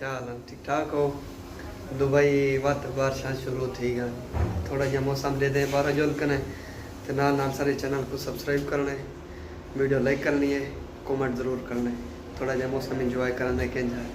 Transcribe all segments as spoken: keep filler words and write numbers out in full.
کیا حال ہے؟ ٹھیک ٹھاک ہو؟ دبئی وت بارشاں شروع تھی ڳن۔ تھوڑا جیہا موسم ݙیہدے بارہ جول کنے، تے نال نال سارے چینل کوں سبسکرائب کرݨے، ویڈیو لائک کرݨی ہے، کمنٹ ضرور کرݨے۔ تھوڑا جیہا موسم انجوائے کرݨے کینجھا ہے۔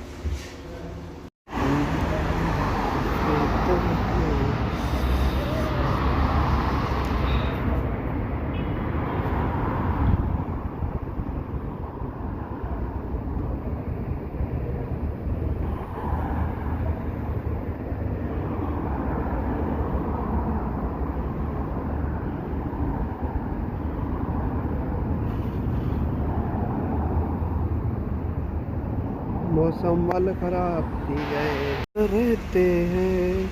موسم ول خراب تھی ڳئے۔ رہتے ہیں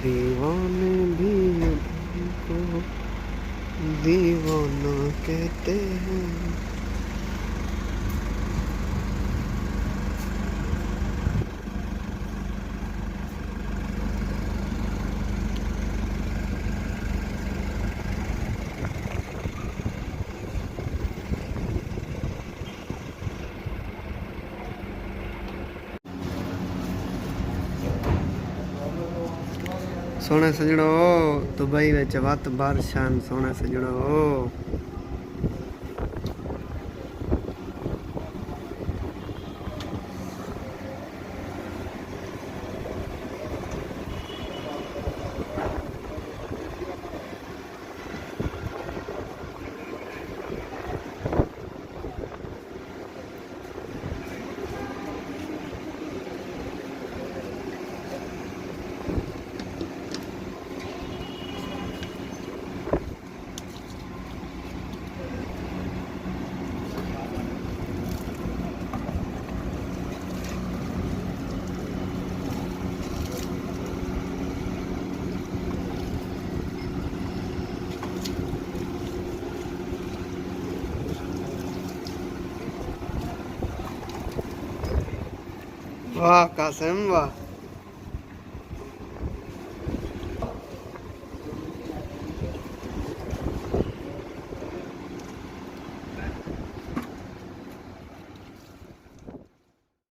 دیوانے بھی، ان کو دیوانہ کہتے ہیں۔ سوہݨے سڄݨو، دبئی وچ وت بارشاں، سوہݨے سڄݨو۔ واہ قاسم واہ۔